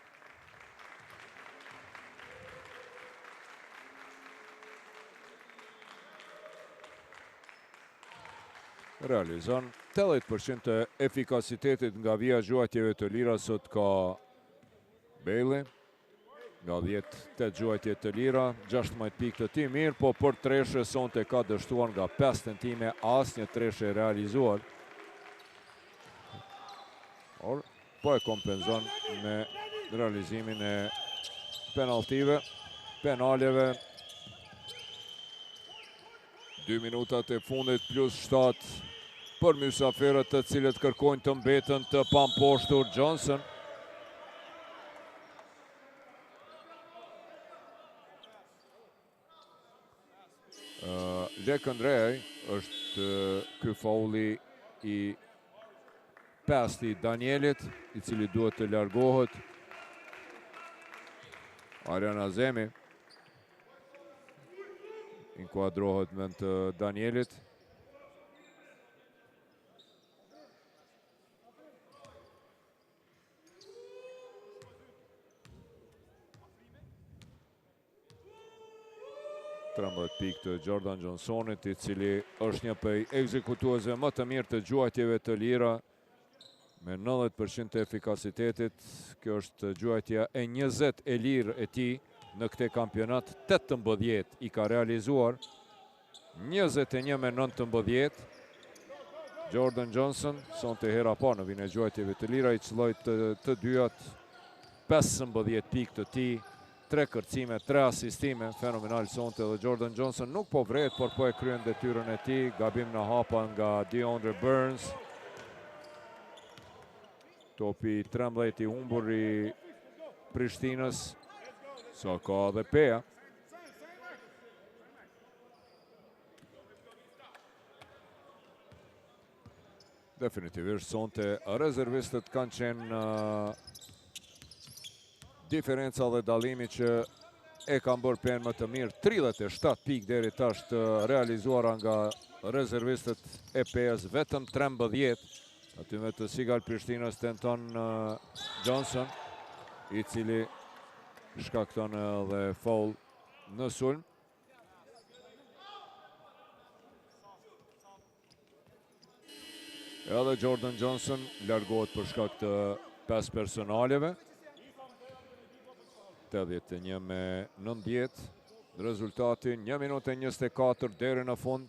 Realizon 80% të efikasitetit nga vija e gjuajtjeve të lira sot ka Bejli. Nga 10 8 gjuajtje të lira, 16 pikë të tij mirëpo për treshe sonte ka dështuar nga 5 tentime, asnjë treshe realizuar. Por, po e kompenzon me realizimin e penaltive, penaleve. 2 minutat e fundit plus 7 për mysafirët të cilët kërkojnë të mbeten të pamposhtur Johnson. Lek Andreaj është ky faulli i pestë i Danielit, i cili duhet të largohet. Arjan Azemi inkuadrohet në vend të Danielit. 13 pikë të Jordan Johnsonit, i cili është një prej ekzekutuesve më të mirë të gjuajtjeve të lira me 90% të efikasitetit. Kjo është gjuajtja e 20 e lirë e tij në këtë kampionat, 18 i ka realizuar, 21 me 19. Jordan Johnson, sonte hera e parë në vijën e gjuajtjeve të lira, i qëlloi të, të dyjat 15 pikë të tij, 3 kërcime, 3 asistime, fenomenal sonte dhe Jordan Johnson nuk po vret, por po e kryen detyrën e tij, gabim në hapa nga DeAndre Burns. Topi 13 i humbur i Prishtinës, sa ka dhe Peja. Definitivisht sonte rezervistët kanë qenë diferenca dhe dallimi që e kanë bërë Pejën më të mirë. 37 pikë deri tash të realizuara nga rezervistët e Pejës, vetëm 13. Aty me të Sigal Prishtinës tenton Johnson, i cili shkakton edhe foul në sulm. Edhe Jordan Johnson largohet për shkak të 5 personaleve. 81 me 90. Rezultati 1 minutë e 24 deri në fund.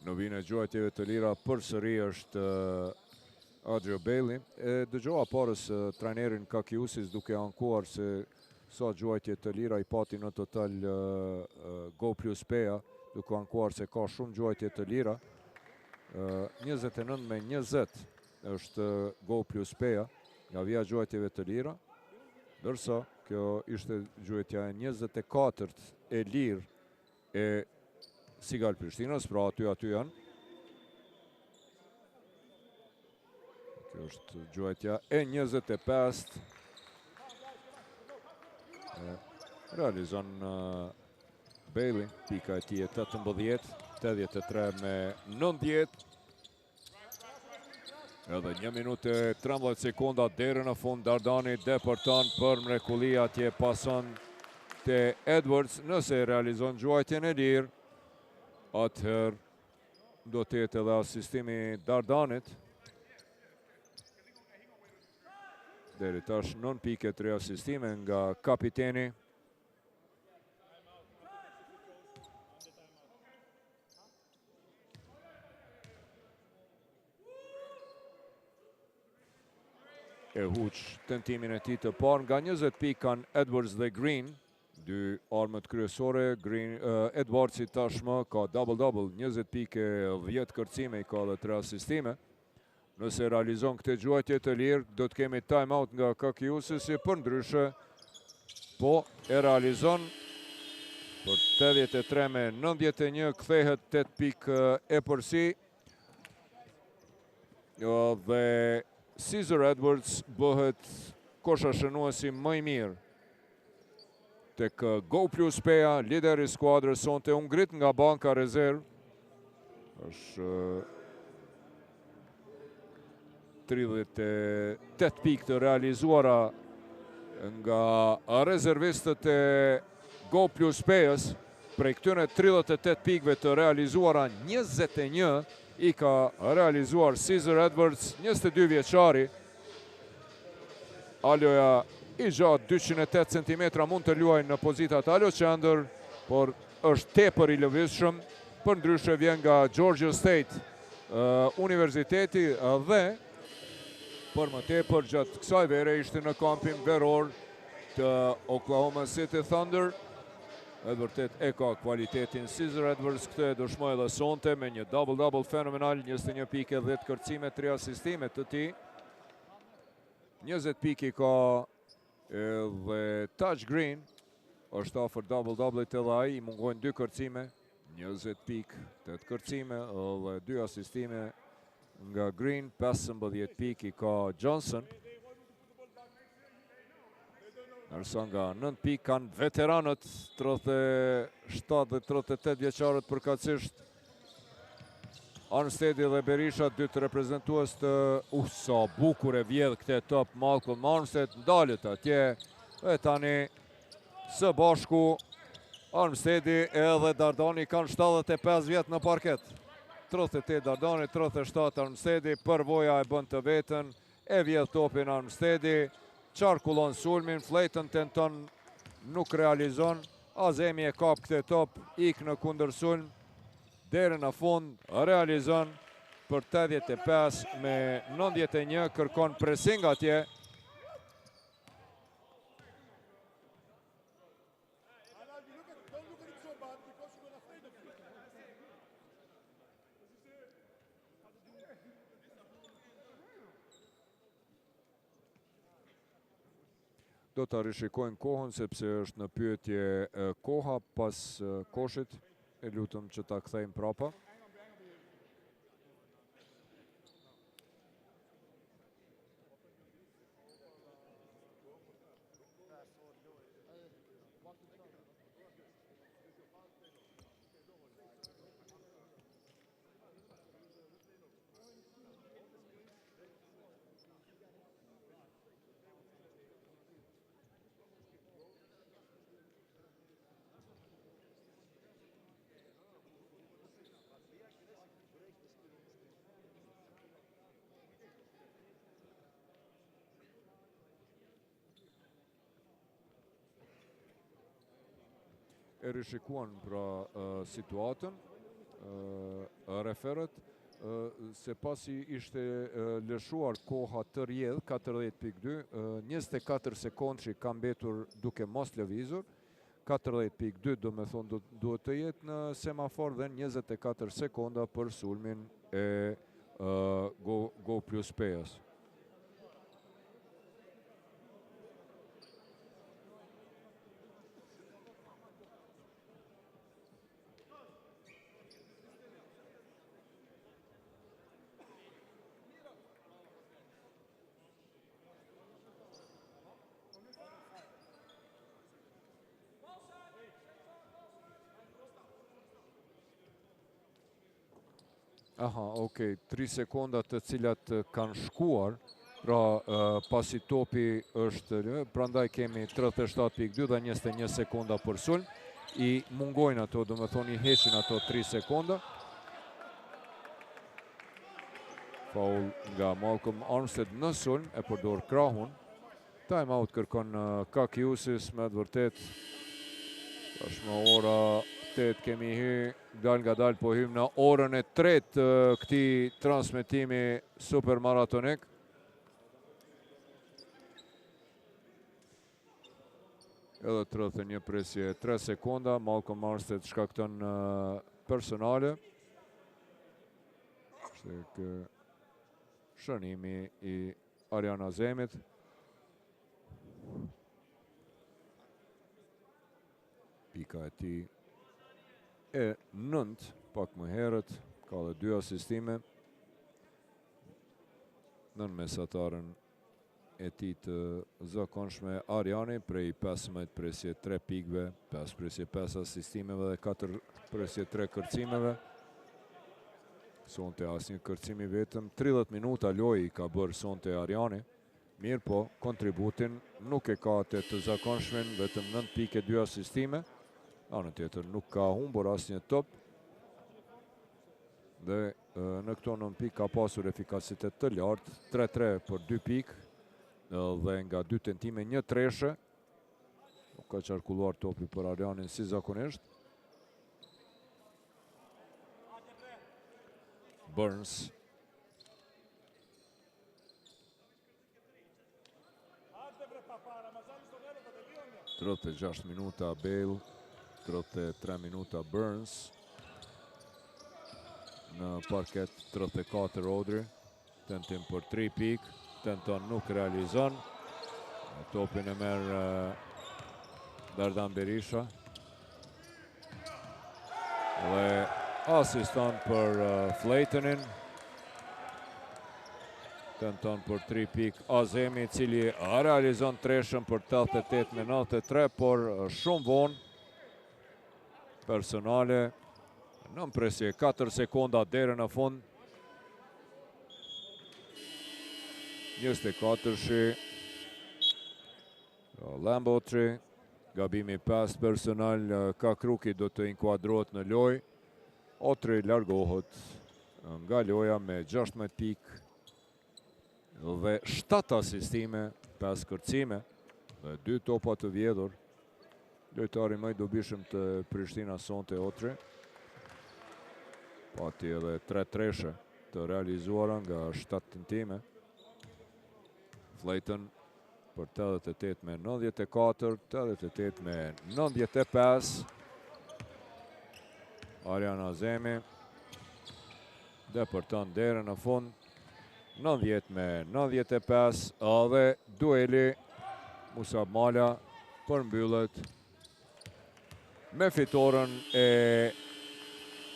Në vijën e gjuajtjeve të lira përsëri është Adrio Bailey. E dëgjova parës trajnerin Kakiusis duke ankuar se sa gjuajtje të lira i pati në total Go Plus Peja, duke ankuar se ka shumë gjuajtje të lira. 29 me 20 është Go Plus Peja nga vija e gjuajtjeve të lira, ndërsa kjo ishte gjuajtja e 24 e lirë e Sigal Prishtinës, pra aty aty janë. Kjo është gjuajtja e 25. E realizon Bailey, pika e tij e 18, 83 me 90. Edhe 1 minutë e 13 sekonda deri në fund Dardani depërton për mrekulli atje pason te Edwards nëse realizon gjuajtjen e lirë atëherë do të jetë edhe asistimi i Dardanit. Deri tash 9 pikë 3 asistime nga kapiteni. E huq tentimin e tij të parë nga 20 pikë kanë Edwards dhe Green, dy armët kryesore, Green, uh, Edwardsi tashmë ka double-double, 20 pikë 10 kërcime, i ka dhe 3 asistime. Nëse realizon këtë gjuajtje të lirë, do të kemi time out nga Kakiusis, përndryshe, po e realizon. Për 83 me 91 kthehet 8 pikë epërsi. Dhe Caesar Edwards bëhet koshashënuesi më i mirë. Tek Go Plus Peja, lideri i skuadrës sonte u ngrit nga banka rezervë. Është 38 pikë të realizuara nga rezervistët e Go Plus Pejës. Prej këtyre 38 pikëve të realizuara, 21 i ka realizuar Caesar Edwards, 22 vjeçari. Aloja i gjatë 208 cm mund të luajë në pozitat alo qendër, por është tepër i lëvizshëm, përndryshe vjen nga Georgia State Universiteti dhe për më tepër gjatë kësaj vere ishte në kampin veror të Oklahoma City Thunder. Me të vërtetë e ka kualitetin Caesar Edwards, këtë e dëshmoi edhe sonte me një double-double fenomenal, 21 pikë, 10 kërcime, 3 asistime të tij. 20 pikë i ka edhe Taj Green, është afër double-double-it edhe ai, i mungojnë 2 kërcime, 20 pikë, 8 kërcime dhe 2 asistime nga Green, 15 pikë i ka Johnson. Ndërsa nga 9 pikë kanë veteranët 37 dhe 38 vjeçarët përkatësisht Armstedi dhe Berisha, dy të reprezentues të uh, sa bukur e vjedh këtë top Malcolm Armstead, ndalet atje dhe tani së bashku Armstedi edhe Dardani kanë 75 vjet në parket. 38 Dardani, 37 Armstedi, përvoja e bën të vetën, E vjedh topin Armstedi, qarkullon sulmin, Flayton tenton, nuk realizon, Azemi e kap këtë top, ik në kundërsulm, deri në fund, realizon për 85 me 91, kërkon pressing atje. Do ta rishikojnë kohën sepse është në pyetje koha pas koshit. E lutëm që ta kthejmë prapa. E rishikuan pra situatën, referët, se pasi ishte lëshuar koha të rrjedhë, 40.2, 24 sekondëshi ka mbetur duke mos lëvizur, 40.2 do me thonë duhet të jetë në semafor dhe 24 sekonda për sulmin e Go Plus Pejës. Aha, okej, 3 sekonda të cilat kanë shkuar, pra pasi topi është, prandaj kemi 37.2 dhe 21 sekonda për sulm, i mungojnë ato, do me thonë i heqin ato 3 sekonda. Faul nga Malcolm Armstead në sulm, e përdor krahun. Time out kërkon Kakiusis, me të vërtetë, tashmë ora 8 kemi hy, dalëngadalë po hymë në orën e tretë të këtij transmetimi super maratonik. Edhe 31 presje 3 sekonda, Malcolm Armstead shkakton personale. Është kë shënimi i Arjan Azemit. Pika. Pika e tij e nëntë pak më herët, ka dhe dy asistime nën mesataren e tij të zakonshme Arjani prej 15 presje 3 pikëve, 5 presje 5 asistimeve dhe 4 presje 3 kërcimeve. Sonte asnjë kërcim i vetëm, 30 minuta lojë i ka bërë sonte Arjani. Mirëpo, kontributin nuk e ka atë të zakonshmin, vetëm 9 pikë e 2 asistime. Në anën tjetër nuk ka humbur asnjë top. Dhe në këto 9 pikë ka pasur efikasitet të lartë, 3-3 për 2 pikë dhe nga 2 tentime një treshe. Nuk ka qarkulluar topi për Arjanin si zakonisht. Burns 36 minuta Bale, 33 minuta Burns. Në parket 34 Audrey, tentim për 3 pikë, tenton nuk realizon. Topin e merr Dardan Berisha. Dhe asiston për Flaytonin. Tenton për 3 pikë Azemi, cili realizon treshën për 88 me 93, por shumë vonë. Personale, nën presje 4 sekonda deri në fund. 24-shi. Lambotri, gabimi 5 personal, Kakruki do të inkuadrohet në lojë. Otri largohet nga loja me 16 pikë dhe 7 asistime, 5 kërcime dhe 2 topa të vjedhur. Lojtari më i dobishëm të Prishtina sonte Otri. Pati edhe 3 treshe të realizuara nga 7 tentime. Flayton për 88 me 94, 88 me 95. Arjan Azemi depërton deri në fund 90 me 95 dhe dueli Musa Mala përmbyllet me fitoren e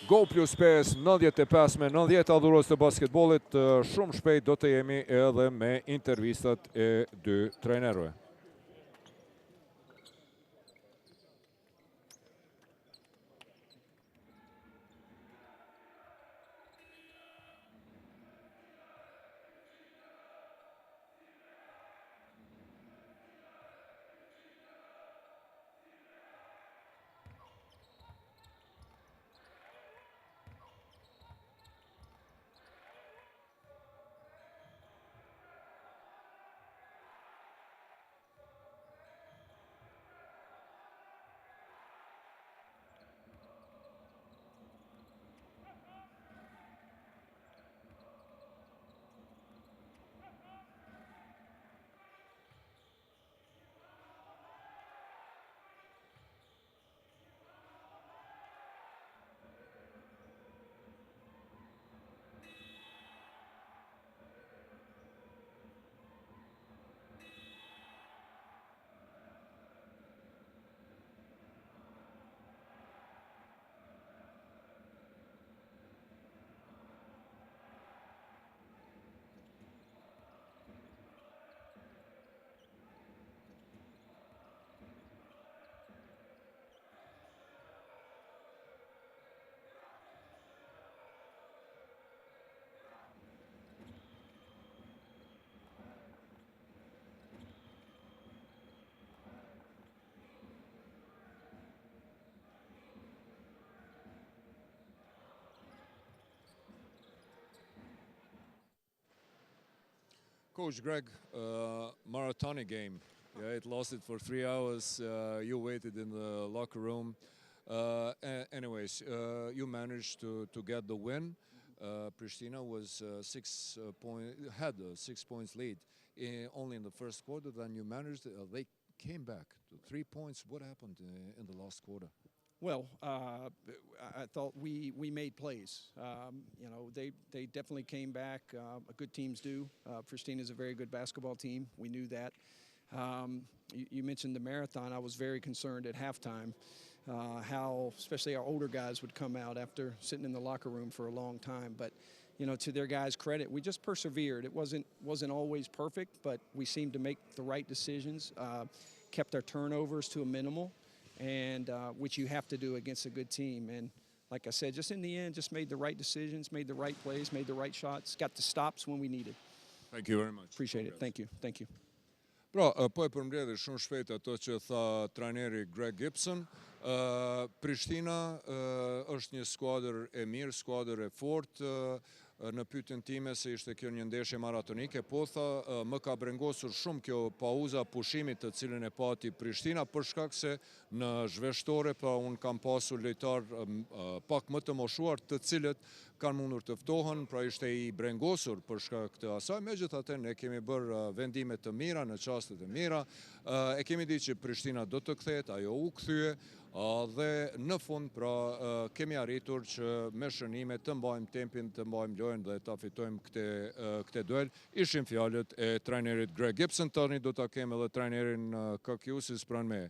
Go Plus 5, 95 me 90 adhurues të basketbollit, shumë shpejt do të jemi edhe me intervistat e dy trajnerëve. Coach Greg, marathonic game. Yeah, it lasted for 3 hours. You waited in the locker room. Anyways, you managed to get the win. Prishtina was six point, had a 6 points lead in, only in the first quarter. Then you managed. They came back to 3 points. What happened in the last quarter? I thought we made plays. They definitely came back. Good teams do. Prishtina is a very good basketball team. We knew that. You mentioned the marathon. I was very concerned at halftime. How especially our older guys would come out after sitting in the locker room for a long time. But to their guys' credit, we just persevered. It wasn't always perfect, but we seemed to make the right decisions, kept our turnovers to a minimal, and which you have to do against a good team. And like I said, just in the end, just made the right decisions, made the right plays, made the right shots, got the stops when we needed. Thank you very much. Appreciate it. Thank you. Thank you. Pra, po e përmbledhi shumë shpejt ato që tha trajneri Greg Gibson. Prishtina është një skuadër e mirë, skuadër e fortë. Në pyetjen time se ishte kjo një ndeshje maratonike, po tha, më ka brengosur shumë kjo pauza pushimit të cilën e pati Prishtina, për shkak se në zhveshtore, pra unë kam pasur lojtar pak më të moshuar të cilët kanë mundur të ftohen, pra ishte i brengosur për shkak të asaj. Megjithatë, ne kemi bërë vendime të mira në çastet e mira, e kemi ditë që Prishtina do të kthehet, ajo u kthye, dhe në fund pra kemi arritur që me shënime të mbajmë tempin, të mbajmë lojën dhe ta fitojmë këtë duel. Ishin fjalët e trajnerit Greg Gibson, tani do ta kem edhe trajnerin Kakiusis pranë me.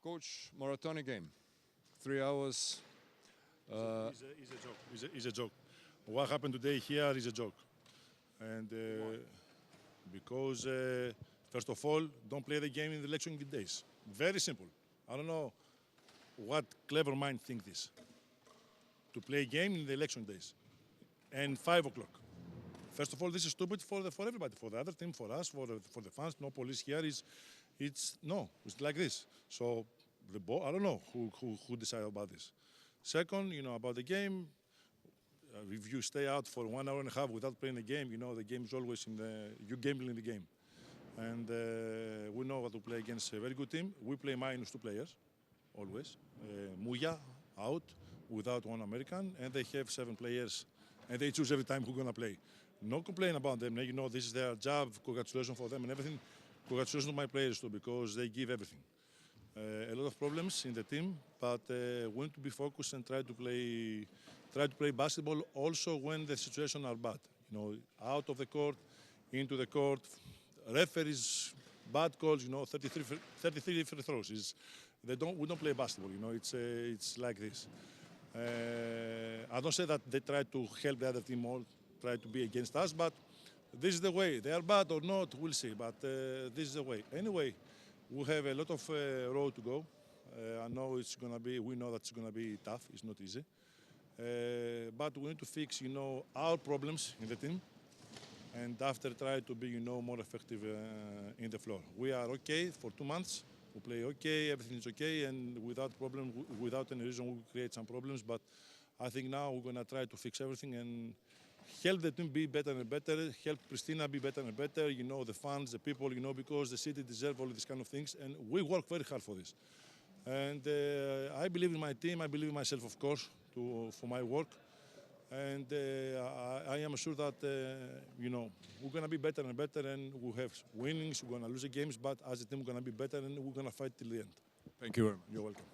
Coach, marathonic game, 3 hours. It's a joke. It's a joke. What happened today here is a joke. And because, first of all, don't play the game in the election days. Very simple. I don't know what clever mind think this. To play game in the election days. And 5 o'clock. First of all, this is stupid for everybody, for the other team, for us, for the fans. No police here is, it's, no, it's like this. So the ball, I don't know who decided about this. Second, about the game, if you stay out for one hour and a half without playing the game, the game is always in the, you're gambling the game. And we know how to play against a very good team. We play minus two players, always. Muja out without one American, and they have seven players, and they choose every time who's gonna play. No complaint about them. This is their job. Congratulations for them and everything. Congratulations to my players too, because they give everything. A lot of problems in the team, but we need to be focused and try to play basketball also when the situation are bad. Out of the court, into the court, referees, bad calls. 33, 33 free throws. Is they don't we don't play basketball. It's like this. I don't say that they try to help the other team or try to be against us, but this is the way. They are bad or not, we'll see. But this is the way. Anyway, we have a lot of road to go. I know it's gonna be. We know that it's gonna be tough. It's not easy. But we need to fix our problems in the team, and after try to be more effective in the floor. We are okay for 2 months. We play okay, everything is okay, and without problem, without any reason, we create some problems. But I think now we're gonna try to fix everything and help the team be better and better, help Pristina be better and better, the fans, the people, because the city deserve all these kind of things, and we work very hard for this. And I believe in my team, I believe in myself, of course, for my work. And I am sure that we're going to be better and better, and we have winnings, we're going to lose the games, but as a team, we're going to be better, and we're going to fight till the end. Thank you very much. You're welcome.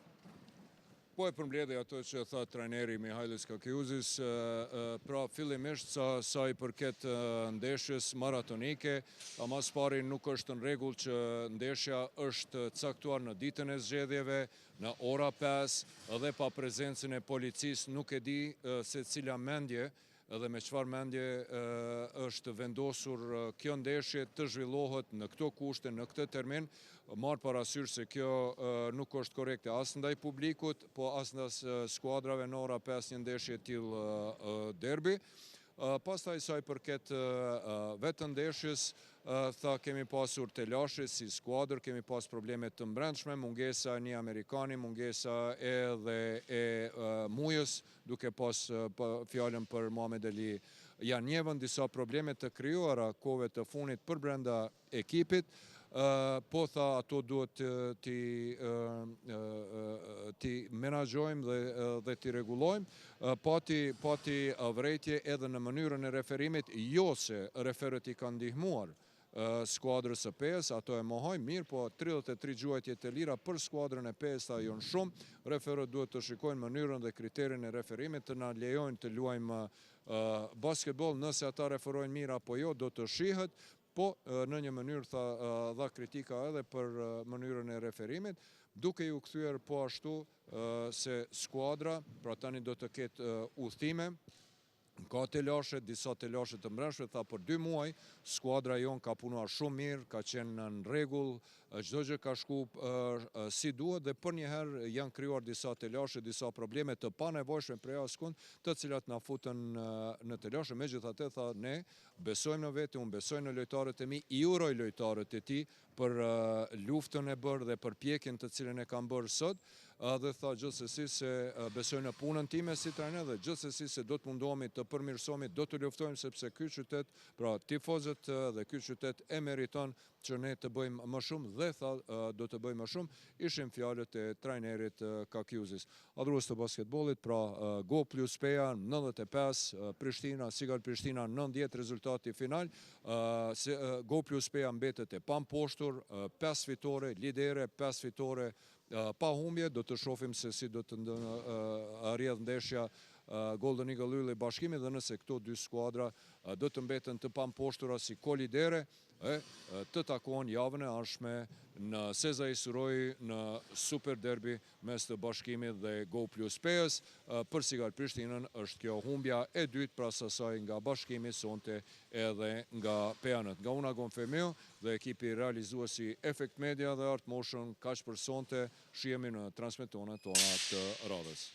Po e përmbledhi ato që tha trajneri Mihajlis Kakiuzis, pra fillimisht sa i përket ndeshjes maratonike, ama pari nuk është në rregull që ndeshja është caktuar në ditën e zgjedhjeve, në ora 5, dhe pa prezencën e policisë nuk e di se cila mendje edhe me çfarë mendje është vendosur kjo ndeshje të zhvillohet në këto kushte, në këtë termin, marrë parasysh se kjo nuk është korrekte as ndaj publikut, po as ndaj skuadrave në ora 5 një ndeshje tillë derbi. Pastaj sa i përket vetë ndeshjes, tha kemi pasur telashe si skuadër, kemi pas probleme të mbrendshme, mungesa një amerikani, mungesa edhe e Mujës, duke pas fjalën për Muhamed Ali Janjevën, disa probleme të krijuara kohëve të fundit për brenda ekipit, po tha ato duhet t'i menaxhojmë dhe t'i rregullojmë. Pati vërejtje edhe në mënyrën e referimit, jo se referët i kanë ndihmuar skuadrës së Pejës, ato e mohoj, mirë, po 33 gjuajtje të lira për skuadrën e Pejës, tha jonë shumë, referët duhet të shikojnë mënyrën dhe kriterin e referimit të na lejojnë të luajmë basketbol, nëse ata referojnë mirë apo jo, do të shihet, po në një mënyrë tha dha kritika edhe për mënyrën e referimit. Duke iu kthyer po ashtu se skuadra, pra tani do të ketë udhëtime, ka telashe, disa telashe të mbrendshme, tha për dy muaj, skuadra jonë ka punuar shumë mirë, ka qenë në rregull, çdo gjë ka shku si duhet dhe përnjëherë janë krijuar disa telashe, disa probleme të panevojshme prej askund, të cilat na futën në telashe. Megjithatë, tha ne besojmë në vete, unë besoj në lojtarët e mi, i uroj lojtarët e tij për luftën e bërë dhe përpjekjen të cilën e kanë bërë sot, dhe tha gjithsesi se besoj në punën time si trajner dhe gjithsesi se do të mundohemi të përmirësohemi, do të luftojmë sepse ky qytet, pra tifozët dhe ky qytet e meriton që ne të bëjmë më shumë dhe tha do të bëjmë më shumë, ishin fjalët e trajnerit Kakjuzis. Adhurues të basketbollit, pra Go Plus Peja 95, Prishtina, Sigal Prishtina 90 rezultati final, Go Plus Peja mbetet e pamposhtur, 5 fitore, lidere, 5 fitore pa humbje, do të shohim se si do të rrjedh ndeshja Golden Eagle Ylli Bashkimi dhe nëse këto dy skuadra do të mbeten të pamposhtura si kolidere, e të takohen javën e ardhshme në Sezai Surroi në Super Derby mes të Bashkimit dhe Go Plus Pejës. Për Sigal Prishtinën është kjo humbja e dytë pas asaj nga Bashkimi sonte edhe nga Pejanët. Nga unë Agon Femiu dhe ekipi realizues i Efekt Media dhe Art Motion, kaq për sonte, shihemi në transmetonet tona të radhës.